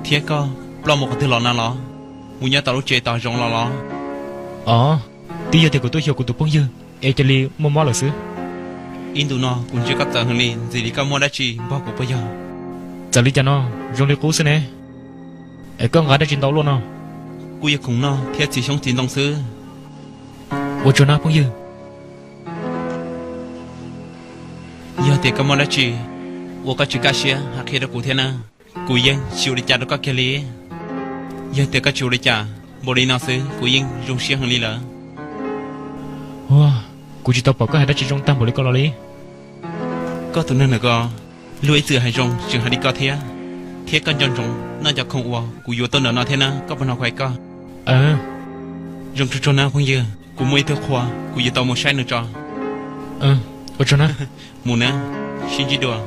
Thiab koj ploj mus qhov twg los no los? Mus nyob tom lub tsev tom zoov los los? Os, twb yog tias kuv tuaj xyuas kuv tus phooj ywg es cia li muaj mob lawm xwb. Ib ntus no kuv ntsia koj txawv heev li, ntxim li koj muaj dab tsi npog kuv puas yog? Txawv li cas no, zoo li qub xwb ne. Es koj nqa dab tsi ntau luaj no? Kuj yog khoom noj thiab txiv xyoob txiv ntoo xwb. Ua tsaug na phooj ywg. Yog tias koj muaj dab tsi uas koj tsis kaj siab hais qhia rau kuv thiab na, kuv yeej tsis ua li cas rau koj kiag li. Yog tias koj tsis ua li cas, npaum li no xwb kuv yeej zoo siab heev li lawm. Ua, kuv tsis tau pom koj hais dab tsi zoo tag npaum li ko los li. Koj tus neeg ntawm ko, luag ib txwm hais zoo tseem hais li koj thiab, thiab koj nco ntsoov noj cov khoom uas kuv yuav tuaj ntawm no thiab na, koj puas hnov kuv hais koj? Zoo tsuag tsuag na phooj ywg, kuv muaj ib tug qhua, kuv yuav tau mus saib nws tso. Ua tsaug na. Mus na, sib ntsib dua.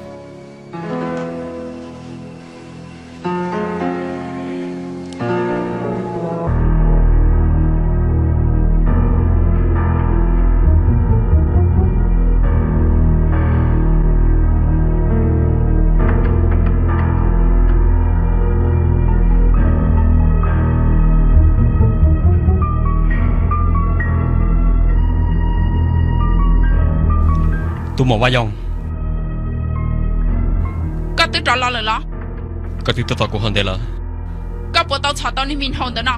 Tus maum Vaj Yoog, koj twb rov los lawm los? Koj twb tuaj tos kuv hov ntev lawm. Koj puas tau txhom tau niag Min Hoo ntawd no?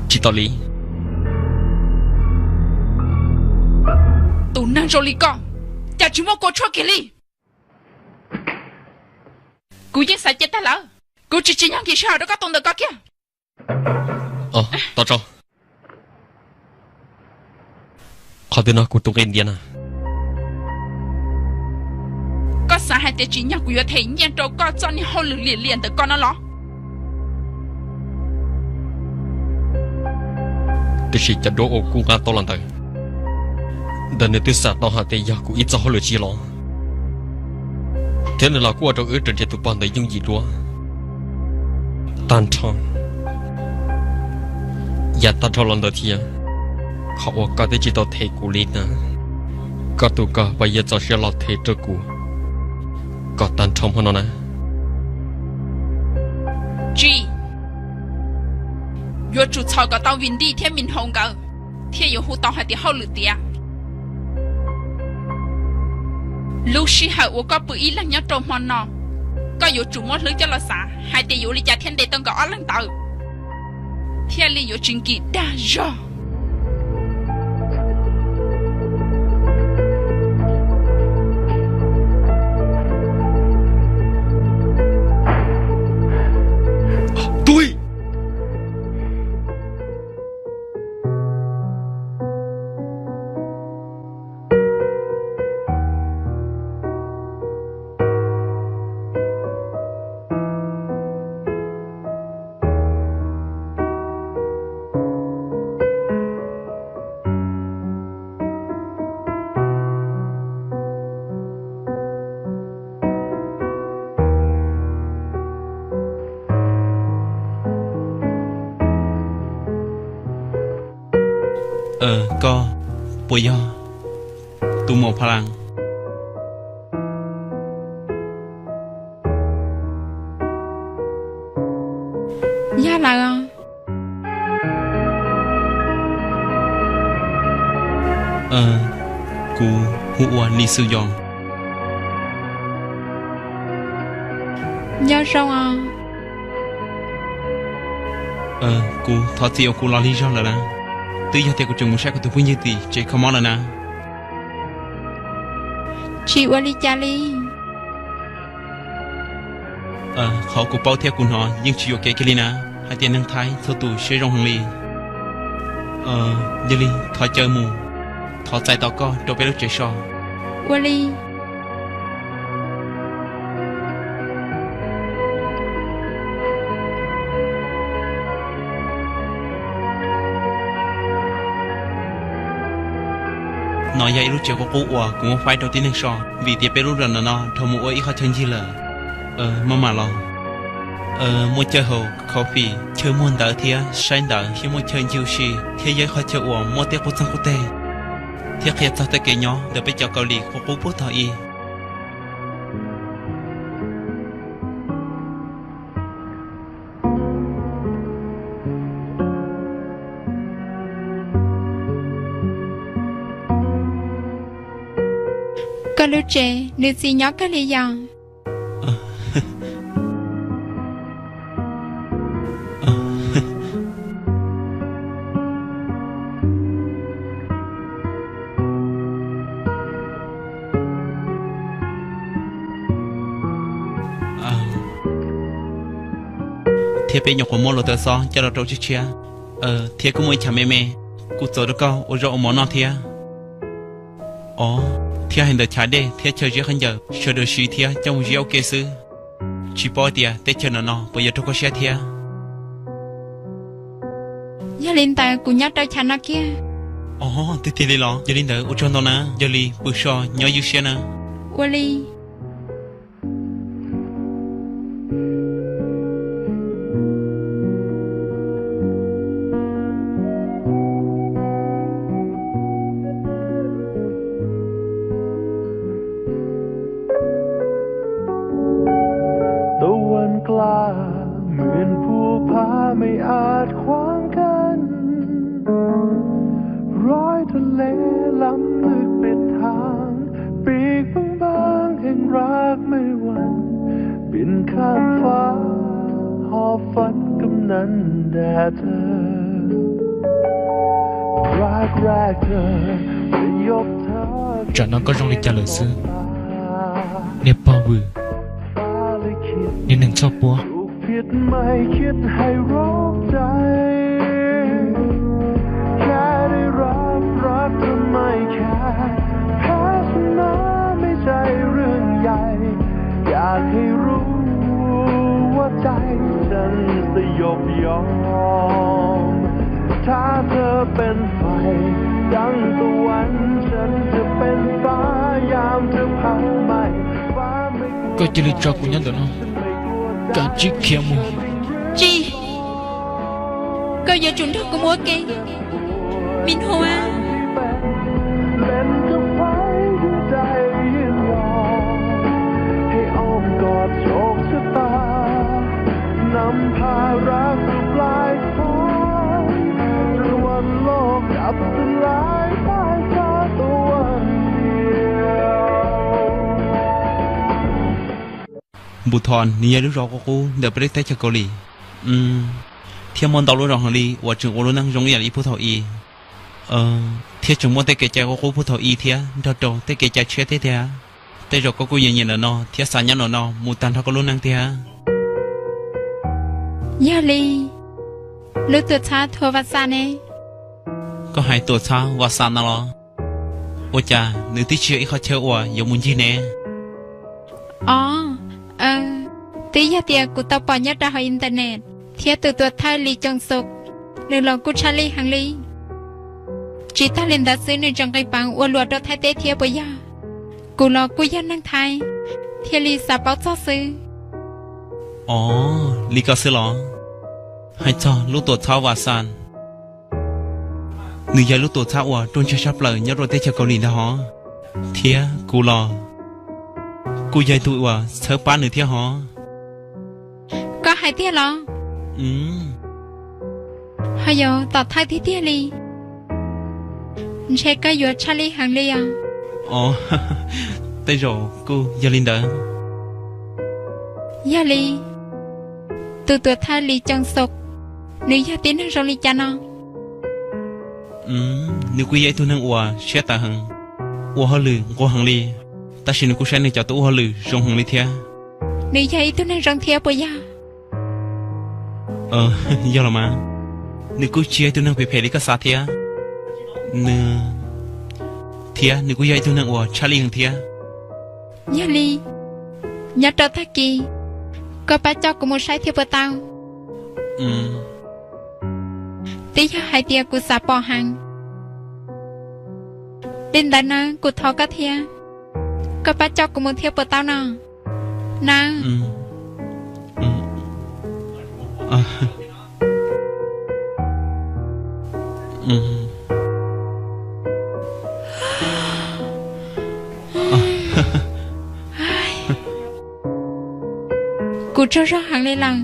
Tsis tau li. Tus neeg zoo li koj, cas tsis muaj kua tshuaj kiag li? Kuv yeej xav cia tag lawm, kuv tsis tsim nyog nkim sij hawm rau koj tus ntawm ko kiag. Qhov twg no kuv tus nqi ntiav na? Koj xav hais tias tsim nyog kuv yuav them nyiaj rau koj txoj niag hauj lwm liam liam ntawm ko no los? Tiam sis cov duab uas kuv nqa tau los ntawd, ntawd nws twb xam tau hais tias yog kuv ib txoj hauj lwm tsis los, thiab nws los kuj ua rau wb raws nrhiav tus pog ntawd yooj yim dua tag nrho. Yav tag nrho los ntawd thiab, qhov uas koj twb tsis tau them kuv li na, koj tus koj puas yuav txaus siab los them rau kuv kom tag nrho hmo no na? Tsis, yuav tsum txhom kom tau Vim Nti thiab Min Hoo nkawd, thiaj yuav hu tau hais tias hauj lwm tiav. Lub sij hawm uas koj pw ib leeg nyob rau hmo no, koj yuav tsum muab hlwb coj los xav hais tias yuav ua li cas thiaj ntes tau nkawd ob leeg ntawd, thiaj li yuav tsis nkim dag zog. Tui! Koj puas yog tus maum Pha Las? Yog lawm. Kuv hu ua Lis Xwm Yoos. Nyob zoo os. Kuv thov txim uas kuv los lig zog lawm na. Twb yog tias kuv tseem mus saib kuv tus phooj ywg tim tsev kho mob lawm na. Tsis ua li cas li. Qhov kuv paub thiab kuv hnov yeej tsis yuam kev kiag li na, hais tias neeg Thaib txhua tus siab zoo heev li. Yog li thov caw mus, thov txais tos koj rau peb lub tsev so. Ua li. No yog ib lub tsev qub qub uas kuv muab faib rau tib neeg so, vim tias peb lub zos ntawm no dhau mus ua ib qhov chaw ncig lawm. Maj mam los. Muaj chaw haus coffee, chaw muag ntawv thiab saib ntawv, thiab muaj chaw ncig ua si, thiab yog ib qhov chaw uas muaj tej qub txeeg qub teg. thiab qhia txog tej kev nyob ntawm peb cov Kaus Lim qub qub puag thaum ub. Koj lub tsev nws txi nyob kawg li yom? Thiab peb nyuam qhuav muab luag taw xob coj los rau tshiab tshiab, thiab kuj muaj ib chav me me kuj txaus rau koj ua zaub ua mov noj thiab. Os, thiab hais ntawm chav dej thiab chaw ziab khaub ncaws sawv daws siv thiab coj mus ziab ua ke xwb. Tsis paub tias teb chaws no no puas yuav raug koj siab thiab. Yog li ntawd kuv nyob rau chav no kiag. Os, tiag tiag li los? Yog li ntawd ua tsaug ntau na, yog li pw so nyob ywj siab na. Ua li. Tau wan kla mws ua pha mej at khwang kan, roi ta le lam lwj pij thang, pij pang pang heev rak mej wan, pin kham fa ho fan kam nan da ta. Rak rak ta, yog ta. Tsam no koj zoo li cas lawm xwb, niag pog vwm, niag neeg txhoj puab. Phiaj mej khiav hais rov dai, khab dai rov rov ta mej khab, khab no mej dai rwg yai, yog hais rub ua dai san ta yog yog, tha ta pes fais, dang ta wan san ta pes fais, yam ta phab mej, phab mej. Koj cia li tso kuv nyob ntawm no, kav tsij khiav mus. Tsis, koj yuav tsum nrog kuv mus ua ke, me nyuam. Npus Thos nws yog lub zos qub qub ntawm peb lub teb chaws Kaus Lim, thiab muaj ntau lub zos heev li uas tseem ua lub neej zoo ib yam li puag thaum ub, thiab tseem muaj tej kev cai qub qub puag thaum ub thiab nrog rau tej kev cai tshiab thiab tiag. Tej zaum koj kuj yuav nyiam ntawm no thiab xav nyob ntawm no mus tag nrho koj lub neej tiag. Yog li, lub tuam txhab Thua Vas Xas ne? Koj hais tuam txhab Vas Xas no los? Ua cas nws twb tsis yog ib qhov chaw uas yuav mus ncig ne? Os, twb yog tias kuv tau pom nyob rau hauv internet thiab tus tuam thawj Lis Coos Xus, nws los kuj tshaj lij heev li. Tsis tag li ntawd xwb nws tseem nqis peev ua luam rau Thaib teb thiab puas yog? Kuv los kuj yog neeg Thaib thiaj li xav paub txog xwb. Os, li ko xwb los? Hais txog lub tuam txhab Vas Xas, nws yog lub tuam txhab uas ruaj ntseg tshaj plaws nyob rau teb chaws Kaus Lim ntag hos. Thiab kuv los kuj yog tus uas txhawb pab nws thiab hos. Koj hais tiag los? Ho yog tom thawj tiag tiag li, ntshe koj yuav tshaj lij heev li os. Os, tej zaum kuj yog li ntawd. Yog li, tus tuam thawj Lis Coos Xus, nws yog tib neeg zoo li cas no? Nws kuj yog ib tug neeg uas siab tawv heev, ua hauj lwm nquag heev li, tab sis nws kuj saib nws cov tub ua hauj lwm zoo heev li thiab. Nws yog ib tug neeg zoo thiab puas yog? Yog los mas, nws kuj tsis yog ib tug neeg phem phem li koj xav thiab. Nws, thiab nws kuj yog ib tug neeg uas tshaj lij heev thiab. Yog li, nyob rau tag kis, koj pab coj kuv mus saib thiab puas tau? Twb yog hais tias kuv xav pom heev li ntawd na, kuv thov koj thiab, koj pab coj kuv mus thiab puas tau no? Na. Kuv tsaug zog heev li lawm.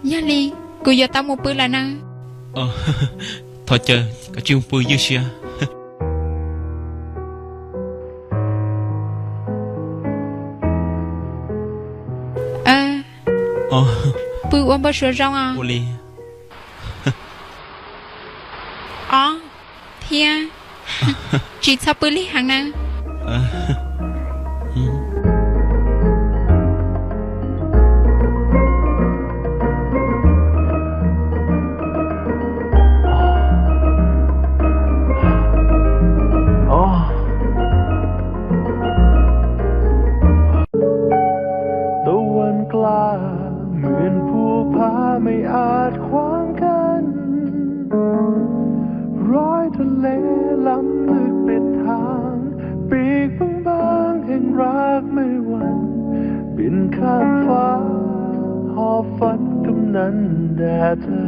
Yog li kuv yuav tau mus pw lawm na. Thov caw koj tsij mus pw ywj siab. Pw ua npau suav zoo os. Os, thiab tsis txhob pw lig heev na. Tau wan kla muen phu pha mej at khwang kan. Roi ta le lam lwk pet thang, pik png bang heev rak mej wan, pin kham fa ho fan kam nan da ta.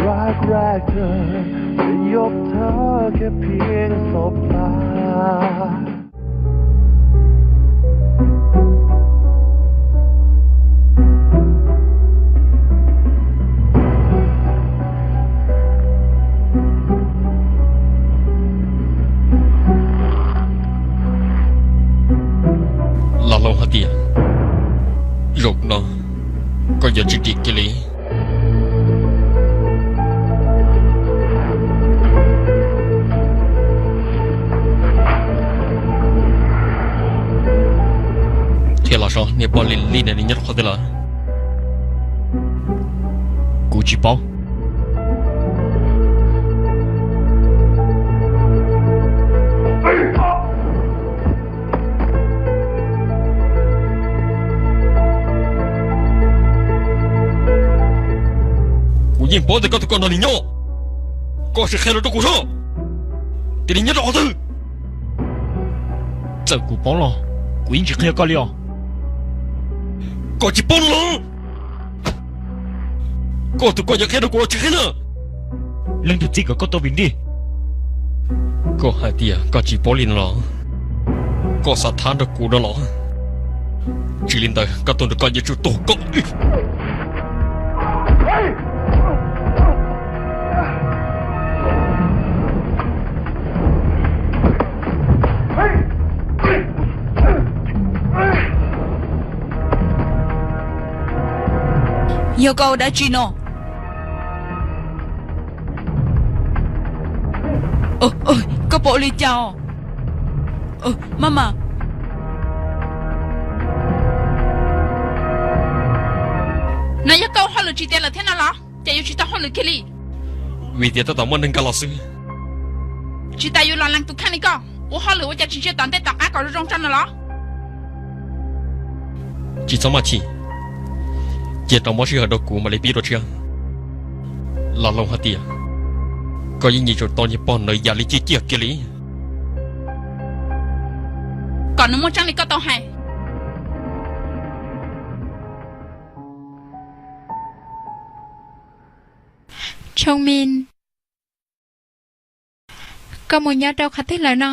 Rak rak ta, ta yop ta ka phieng sop ta. Los Loos hais tias zaum no koj yuav tsis dim kiag li. Thiab los so niag poj li li na nws nyob rau qhov twg lawm? Kuv tsis paub. Kuv yeej paub tias koj tus koj nrog nws nyob. Koj sim qhia los rau kuv saib, tias nws nyob rau qhov twg. Txawm kuv paub los kuv yeej tsis qhia koj li os. Koj tsis paub no los? Koj tus koj yuav qhia rau kuv los tsis qhia na? Leej twg txib kom koj tau vim ntiag? Koj hais tias koj tsis paub li no los? Koj xav thab nrog kuv no los? Tsis li ntawd koj tus nrog koj yuav tsum tuag koj. Yog koj ua dab tsi no? Koj puas ua li cas os? Maj mam. No yog koj ua hauj lwm tsis tiav lawm thiab no los? Ces yuav tsis tau hauj lwm kiag li. Vim tias tab tom muaj neeg nkag los xwb. Tsis tas yuav los lees tus kheej li koj, ua hauj lwm ua cas tsis ntsia tom ntej tom qab kom zoo zoo tso no los? Tsis txhob maj chim, cia rau mob sij hawm rau kuv mam li pib dua tshiab. Los Loos hais tias koj yeej yuav tsum tau niag pog ntawd yam li ciaj ciaj kiag li. Kom nws muaj tseeb li koj tau hais. Tshooj Mis, koj mus nyob rau qhov twg lawm no?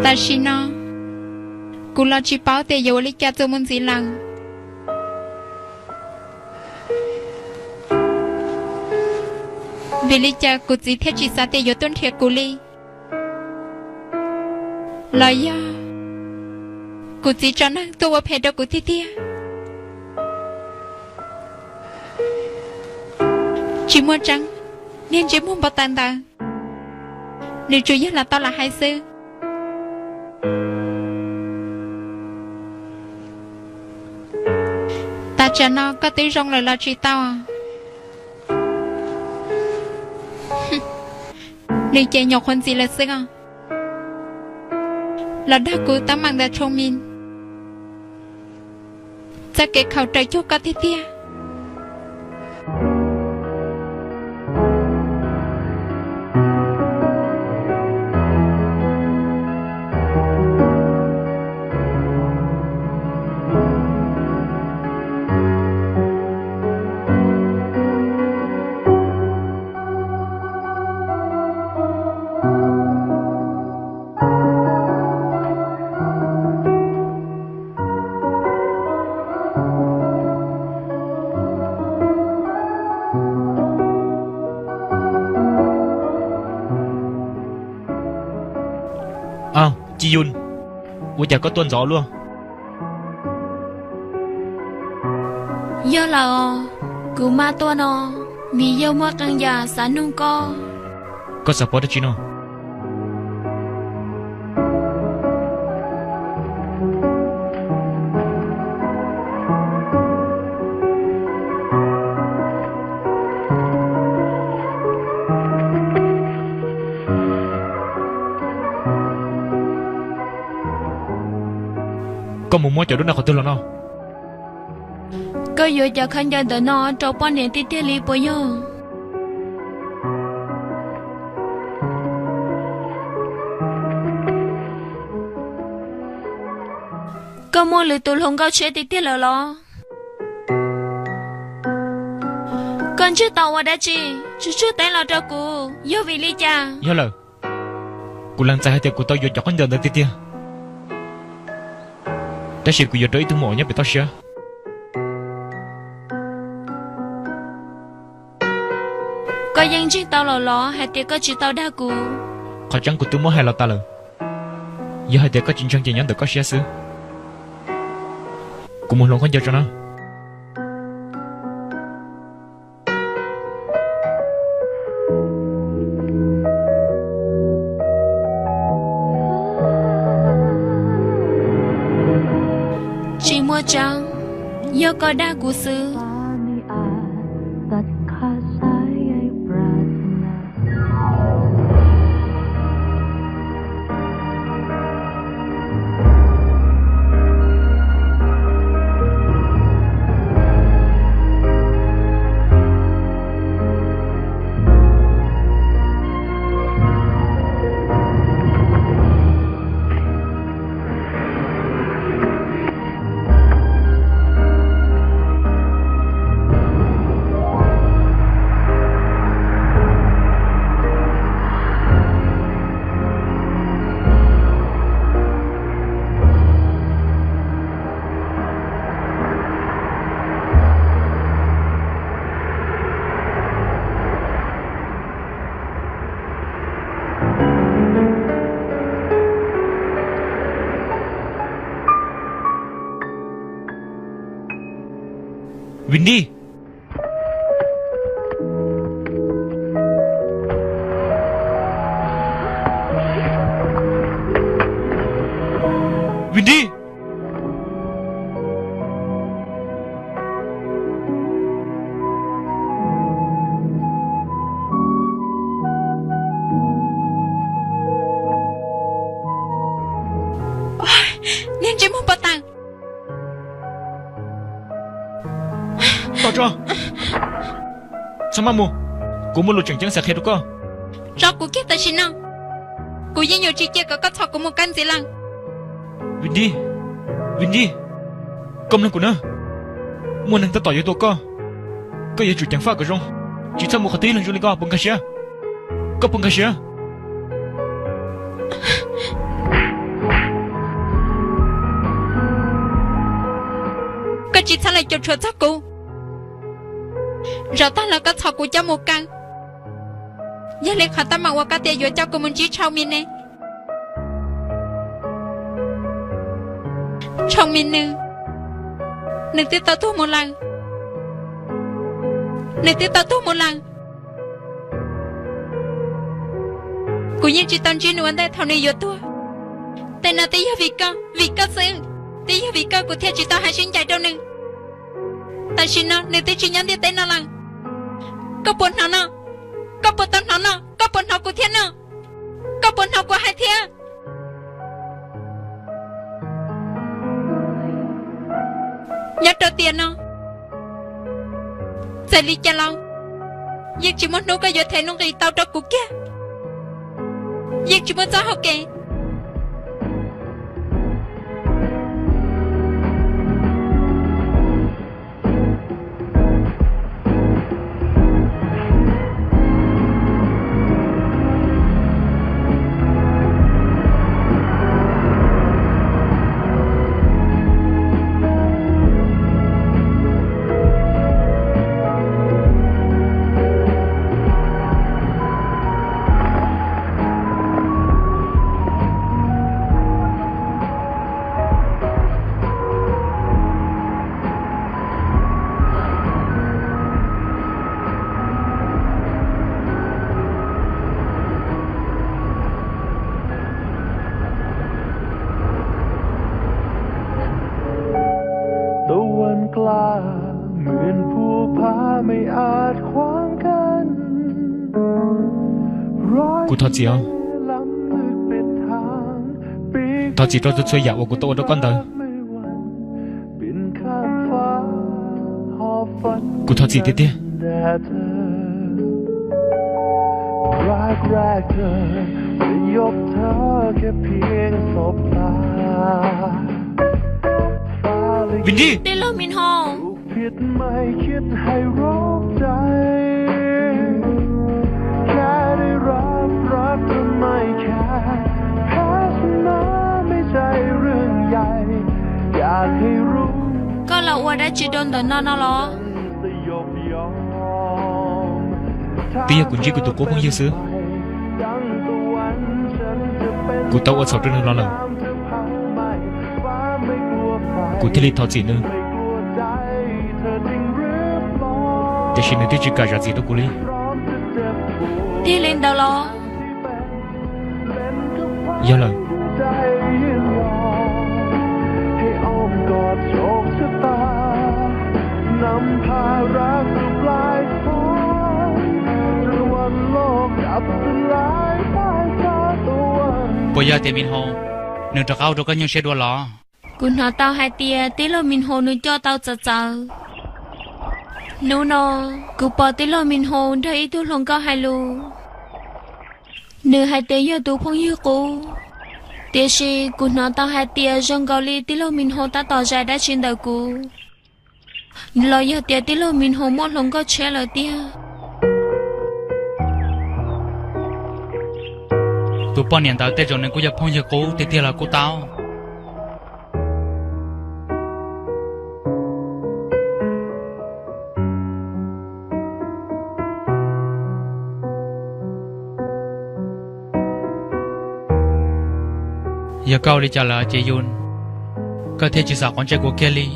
Tam sim no kuv los tsis paub tias yuav ua li cas txuas mus ntxiv lawm. Vim li cas kuv txiv thiaj tsis xav tias yuav tuaj nrhiav kuv li? Los yog kuv txiv tso neeg tuaj ua phem rau kuv tiag tiag? Tsis muaj tseeb, niag ntsej muag npau taws ntawd, nws tsuas yog lam tau lam hais xwb. Tam tsam no koj twb zoo lawm los tsis tau? Nws ces nyuam qhuav ntxiv lawm xwb os. Los dag kuv teeb meem ntawm Tshooj Mis, txoj kev khaum raws cuag koj tiag tiag. Ci Yun, ua cas koj tuaj ntxov luaj? Yog lawm, kuv maj tuaj no vim yog muaj qee yam xav nug koj. Koj xav paub dab tsi no? Koj mus muab cov duab no qhov twg los no? Koj yuav cov khaub ncaws ntawm no rau poj niam tiag tiag li puas yog? Koj muaj lwm tus hluas nkauj tshiab tiag tiag lawm los? Koj ntsib tau ua dab tsi tsuag tsuag teb los rau kuv, yog vim li cas? Yog lawm, kuv lees txais hais tias kuv tau yuav cov khaub ncaws ntawd tiag tiag, tab sis kuv yuav rau ib tug muam uas nyob pem toj siab. Koj yeej ntseeg tau lawm los hais tias koj tsis tau dag kuv? Qhov tseeb kuv twb muab hais los tas lawm. Yog hais tias koj tsis ntseeg ces nyob ntawm koj siab xwb. Kuv mus hluas nkauj ncaws tso na. Tsis muaj tseeb, yog koj dag kuv xwb. Vim Dij! Vim Dij! Niag ntsej muag pov tawm! Tom tso, txhob maj mus, kuv muaj lus tseem ceeb xav qhia rau koj. Tso kuv kiag tam sim no, kuv yeej yuav tsis cia kom koj txhom kuv mus kawg ntxiv lawm. Vim Dij, Vim Dij, koj mloog kuv na, muaj neeg tab tom yuav tua koj, koj yuav tsum ceev faj kom zoo, tsis txhob mus qhov twg ib leeg zoo li koj puas nkag siab? Koj puas nkag siab? Koj tsis txhob los cuam tshuam txog kuv. Zaum tag los koj txhom kuv coj mus kaw. Yog li qhov teeb meem uas koj tias yuav coj kuv mus ntsib Tshau Mis ne? Tshau Mis nws, nws twb tau tuag mus lawm. Nws twb tau tuag mus lawm. Kuv yeej tsis tau ntsib nws ua ntej thaum nws yuav tuag. Tej no twb yog vim koj, vim koj xwb, twb yog vim koj kuv thiaj tsis tau hais sib ncaim rau nws. Tam sim no nws twb tsis nyob ntiaj teb no lawm. Koj puas hnov no? Koj puas tau hnov no? Koj puas hnov kuv thiab no? Koj puas hnov kuv hais thiab? Nyob rau tiam no, txawm li cas los yeej tsis muaj hnub koj yuav them nuj nqis tau rau kuv kiag. Yeej tsis muaj txoj hau kev. Kuv thov txim os. Thov txim rau txhua txhua yam uas kuv tau ua rau koj ntawd. Kuv thov txim tiag tiag. Vim li tij laug Me Hoo, koj los ua dab tsi rau ntawm no no los? Twb yog kuv ntsib kuv tus qub phooj ywg xwb, kuv tau ua txhaum rau nws los lawm, kuv thiaj li thov txim nws, tiam sis nws twb tsis kam zam txim rau kuv li. Tiag li ntawd los? Yog lawm. Puas yog tias Me Hoo nws rov qab ua rau koj nyuaj siab dua los? Kuv hnov tau hais tias tij laug Me Hoo nws coj tau txawv txawv. Hnub no kuv pom tij laug Me Hoo nrog ib tug hluas nkauj hais lus, nws hais tias yog tus phooj ywg qub, tiam sis kuv hnov tau hais tias zoo nkaus li tij laug Me Hoo tab tom zais dab tsi ntawm kuv, los yog tias tij laug Me Hoo muaj hluas nkauj tshiab lawm tiag. Tus poj niam ntawd tej zaum nws kuj yog phooj ywg qub tiag tiag los kuj tau. Yog koj ua li cas lawm ces yus, koj thiaj tsis xav quav ntsej kuv kiag li?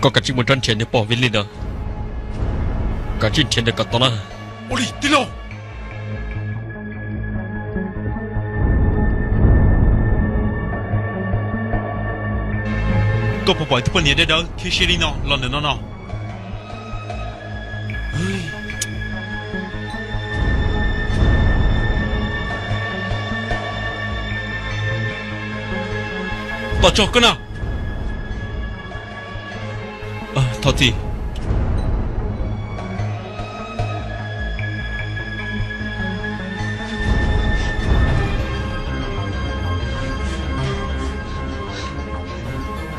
Koj kav tsij mus rov nrhiav nws pog Vij Lis ntawd, kav tsij nrhiav nws kom tau na. Ua li tij laug. Koj puas pom tus poj niam dawb dawb thiab siab li no los ntawm no no? Tom tso koj na. Thov txim.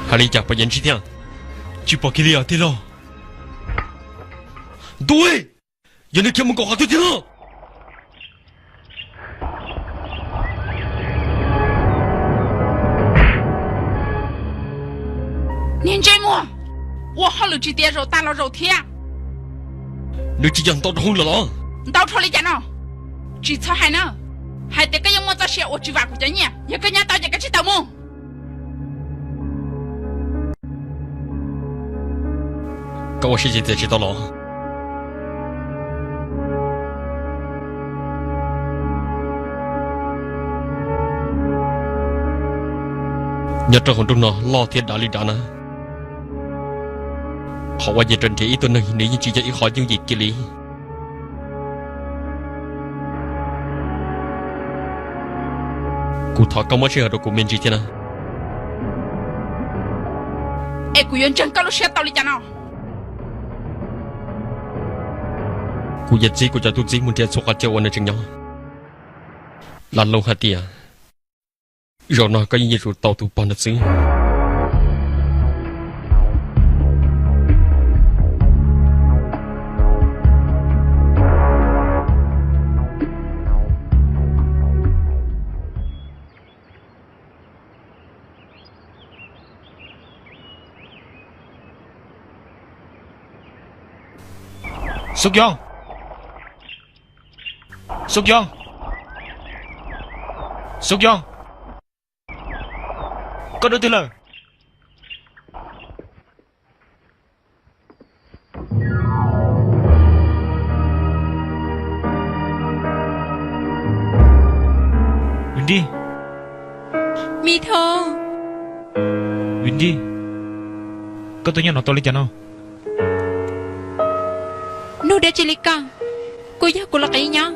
Hais li cas pom yeej ntsib thiab? Tsis pom kiag li os tij laug. Ntuj, yog nws khiav mus nkaum qhov twg thiab no? Niag ntsej muag, ua hauj lwm tsis tias zaum tag los zaum thiab. Nws tsis yog ntau dhau lawm los? Ntau dhau li cas no? Tsis txhob hais na, hais tias koj yeej muaj txoj sia uas tsis vam kuv cov nyiaj. Yog koj nyob tau ces koj tsis tau mus. Koj ua siab ces txiav tsis tau los? Nyob rau hauv nroog no loj thiab dav li dav na, qhov uas yeej raws nrhiav ib tug neeg nws yeej tsis yog ib qho yooj yim kiag li. Kuv thov koj muab sij hawm rau kuv me ntsis thiab na. Es kuv yuav ntseeg koj lub siab tau li cas no? Kuv yuav txib kuv cov tub txib mus nrhiav txhua qhov chaw uas nws tseem nyob. Lam loo hais tias zaum no koj yeej yuav tsum tau tus pog no xwb. Xub Kyooj, Xub Kyooj, Xub Kyooj, koj dua twg lawm? Vim li, Ib tho. Vim Dij, koj tuaj nyob no tau li cas no? Nug dab tsi li koj? Kuj yog kuv los qiv nyob.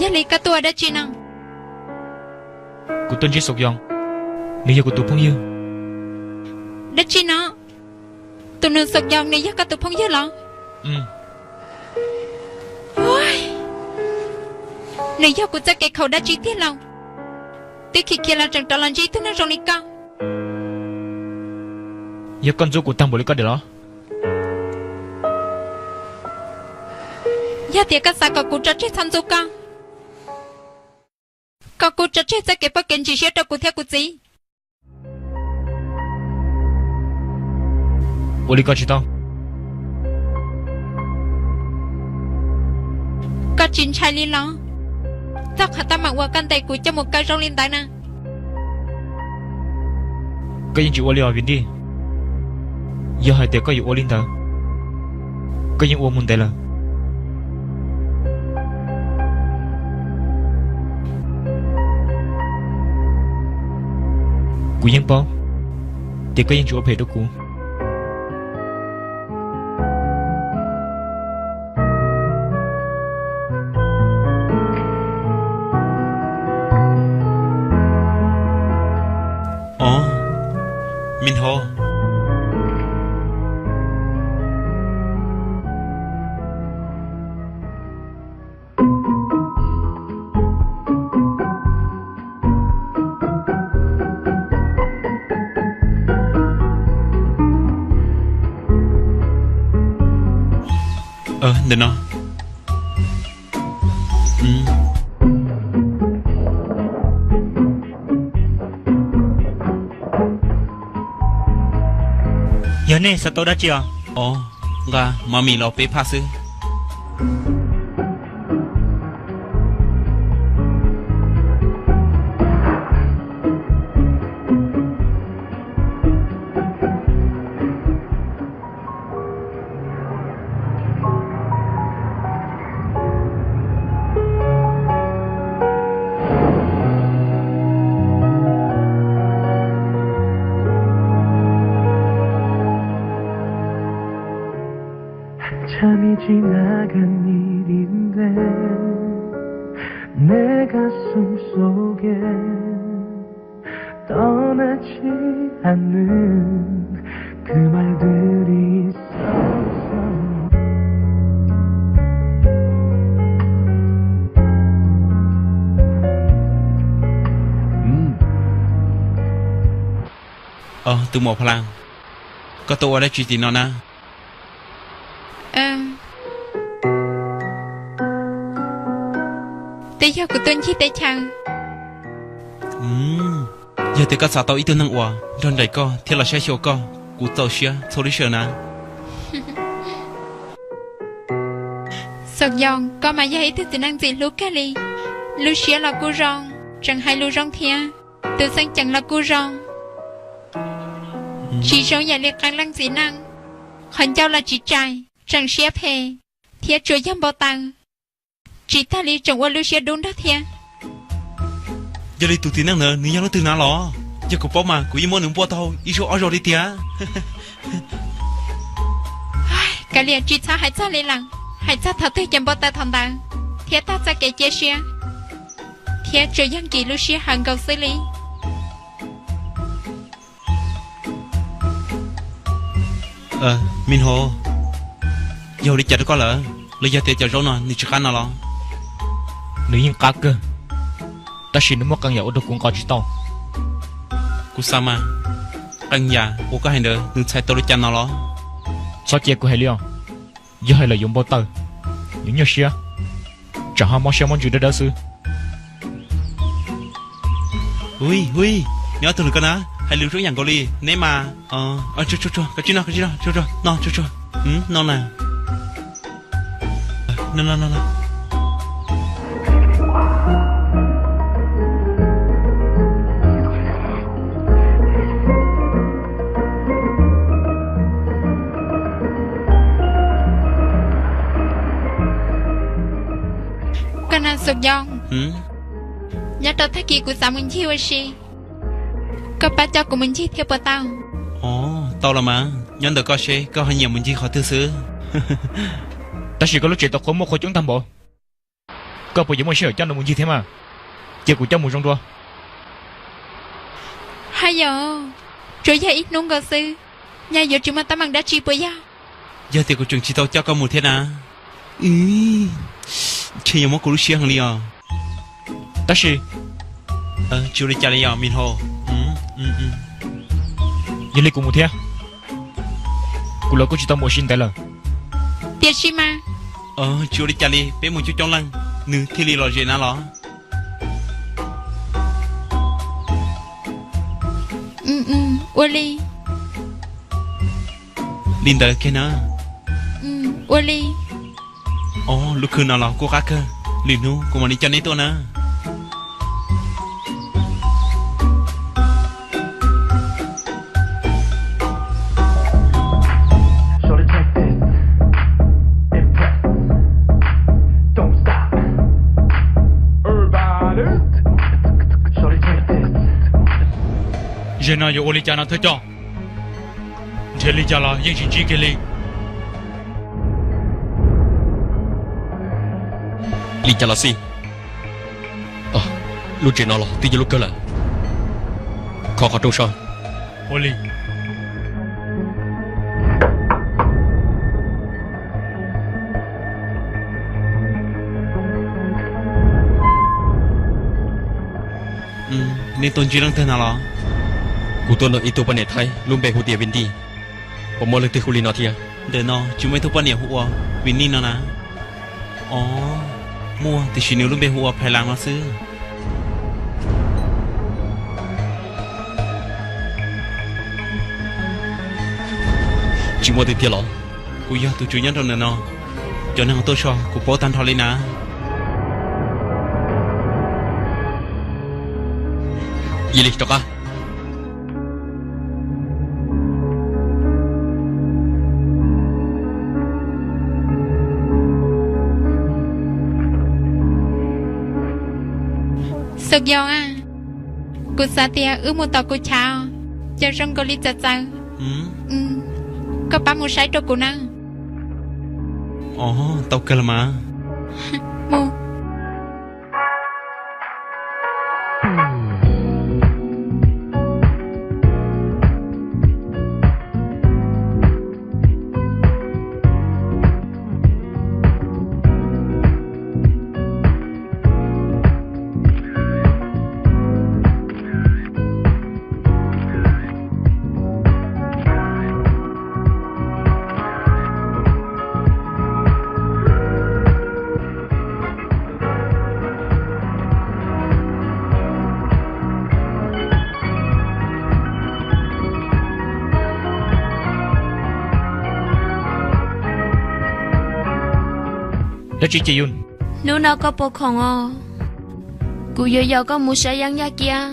Yog li koj tuaj ua dab tsi no? Kuv tuaj ntsib Xaus Yos, nws yog kuv tus phooj ywg. Dab tsi no? Tus nus Xaus Yos nws yog koj tus phooj ywg los? Nws yog kuv txoj kev khaum dab tsi tiag lauj? Twb khiav khiav los tseem rov los ntsib ib tug neeg zoo li koj. Yog koj ntxub kuv tag npaum li koj diam los? Yog tias koj xav kom kuv tso tseg txhob ntxub koj, kom kuv tso tseg txoj kev paub kev ntsis siab rau kuv thiab kuv txiv. Ua li koj tsis tau. Koj tsis ntshai li los? Txog qhov tab meeg uas koj ntes kuv coj mus kaw zoo li ntawd na. Koj yeej tsis ua li os Vim Dij. Yog hais tias koj yuav ua li ntawd, koj yeej ua mus ntev lawm. Kuv yeej paub tias koj yeej tsis ua phem rau kuv. Ov, me nho. Ntawm no. Yog nej xav tau dab tsi os? Ov, nqa mov mis los peb phaj xwb. Tus muam Pha Las, koj tuaj ua dab tsi tim no na? Twb yog kuv tuaj ncig teb chaws. Yog tias koj xav tau ib tug neeg uas nrog nraim koj thiab los saib xyuas koj, kuv txaus siab txhua lub sij hawm na. Xaus Yos, koj mas yog ib tug txiv neej ntxim hlub kawg li. Lub siab los kuj zoo, tseem hais lus zoo thiab. Tus xeeb ceem los kuj zoo, tsis zoo yam li qee leej txiv neej. Qhov ncauj los tsis tsais, tseem siab phem, thiab tsuas yog npau taws. Tsis tag li tseem ua lub siab dub nrog thiab. Yog li tus txiv neej ntawd nws yog leej twg na los? Yog kuv paub mas kuv yeej muab nws npuaj tau ib zaug ob zaug li tiag. Kav liam tsis txhob hais txog li lawm, hais txog thaum twg ces npau taws thaum ntawd, thiab tag txoj kev cia siab, thiab tsuas yog nkim lub siab heev nkaus xwb li. Me nho, yog ua li cas rau koj lawm? Los yog tias cov zaub no nws tsis qab no los? Nws yeej qab kawg, tab sis nws muaj qee yam ua rau kuv nqos tsis tau. Kuv xav mas, qee yam uas koj hais ntawd nws txhais tau li cas no los? Txhob cia kuv hais li os. Yog hais lawm yuav npau taws, yuav nyuaj siab, tsam ho mob siab mob ntsws dawb dawb xwb. Ui ui, neb ob tug lwm koj na, hais lus zoo yam nkaus li neb mas. Tsuag tsuag, koj tsis no, koj tsis no, tsuag tsuag, no tsuag tsuag, no na. Koj na Xaus Yos, Nyob rau tag kis kuv xav mus ncig ua si, koj pab coj kuv mus ncig thiab puas tau? Ov, tau los mas, nyob ntawm koj seb koj ho nyiam mus ncig qhov twg xwb. Tab sis koj lub tsev tau qhuav muaj qhua coob tag npaum, koj puas yuav muaj sij hawm coj nws mus ncig thiab mas? Cia kuv coj mus zoo dua. Haj yam, tsuas yog ib hnub nkaus xwb, nyaj yuav tsis muaj teeb meem dab tsi puas yog? Yog tias kuv tseem tsis tau coj koj mus thiab na, ntshe yuav mob kuv lub siab heev li os. Tab sis, tsis ua li cas li os me hau. Yog li kuv mus thiab, kuv los kuj tsis tau mus ua si ntev lawm. Tiam sis mas, tsis ua li cas li, peb mus coob coob leej, nws thiaj li lom zem na los. Ua li. Li ntawd kiag na. Ua li. Ov, lub khw no los kuj qab kawg, lwm hnub kuv mam li coj neb tuaj na. Zaum no yuav ua li cas no thawj coj? Nrhiav li cas los yeej tsis ntsib kiag li. Li cas los xij, lub tsev no los twb yog lub kawg lawm. Kho qhov rooj so. Ua li. Nej tuaj ntsib leej twg no los? Kuv tuaj nrog ib tug poj niam Thaib lub npe hu tias Vin Nij. Puas muaj leej twg hu li no thiab? Ntawm no tsis muaj ib tug poj niam hu ua Vin Nij no na. Ov, muaj, tiam sis nws lub npe hu ua Phais Las no xwb. Tsis muaj tiag tiag los? Kuv yog tus tswv nyob rau ntawm no, cov neeg tuaj so kuv paub tag nrho li na. Yog li rov qab. Xeeb Yoo a, kuv xav tias wb mus tom kuv chav, cas zoo nkaus li txawv txawv. Koj pab mus saib rau kuv na. Ov, tau kawg los mas. Mus. Dab tsi ces yus? Hnub no koj puas khoom os? Kuv yuav yaum koj mus saib Yeeb Yaj Kiab.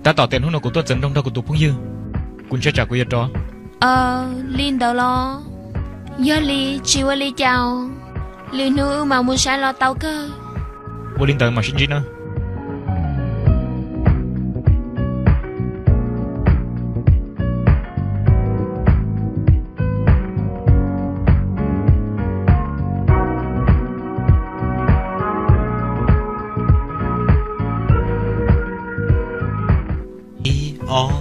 Tab tom tias hnub no kuv tuaj txawv nroog nrog kuv tus phooj ywg, kuv ntshai tsam kuv yuav rov. Li ntawd los? Yog li tsis ua li cas, lwm hnub wb mam mus saib los tau kawg. Ua li ntawd mam sib ntsib na. Ib ob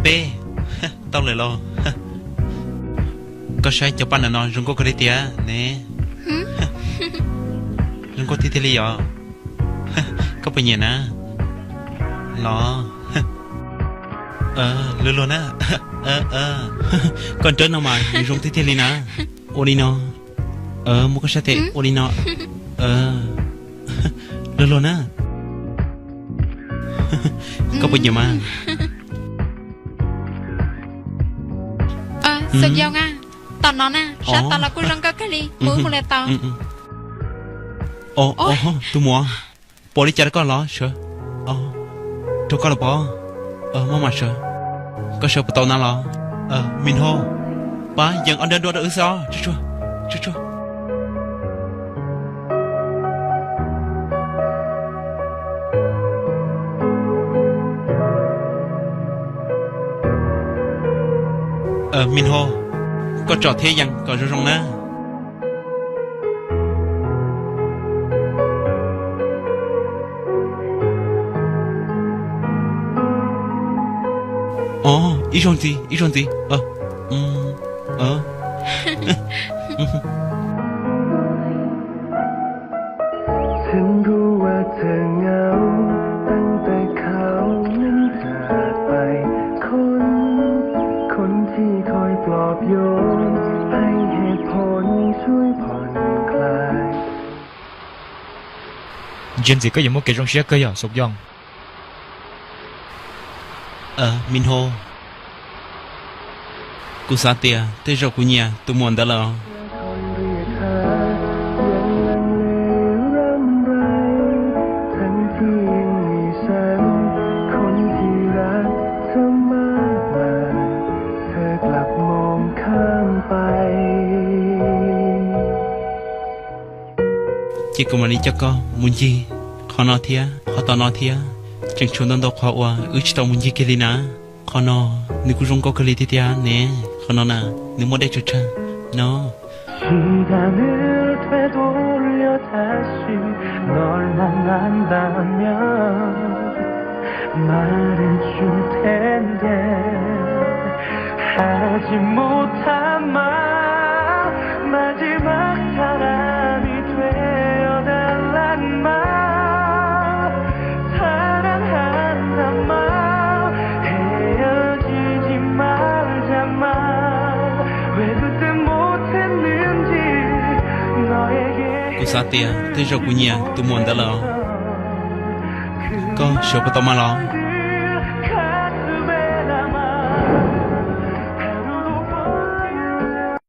peb. Tau lawm los? Koj saib cov paj ntawm no zoo nkauj kawg li tiag ne. Zoo nkauj tiag tiag li os. Koj puas nyiam na? Los, luag luag na. Koj nrawb no mas nws zoo tiag tiag li na. Ua li no, muab koj sab tes ua li no. Luag luag na. Koj puas nyiam mas? Xeeb Yoo a, tom no na, sab tod los kuj zoo nkauj kawg li, mus wb mus lawm tod. Tus muam, puas li cas rau koj los sawv? Rau koj los pov, maj mam sawv. Koj sawv puas tau na los? Min Hau, pab yees ob nrab nruab rau wb xwb os. Tsuag tsuag, tsuag tsuag. Minho, koj tsom thiab yees kom zoo zoo na. Ib zaug ntxiv, ib zaug ntxiv. James, koj yuav muaj kev zoo siab kawg yom, Soo Young. Minho, kuv xav tias tej zaum kuv nyiam tus muam ntawd lawm. Ces kuv mam li coj koj mus ncig qhov no thiab, qhov tom no thiab, tseem tshuav ntau ntau qhov uas wb tsis tau mus ncig kiag li na. Qhov no nws kuj zoo nkauj kawg li thiab tiag ne. Qhov no na, nws muaj dej tsawg tsawg no. Kuv xav tias tej zaum kuv nyiam tus muam ntawd lawm. Koj xyuas puas tau mas los?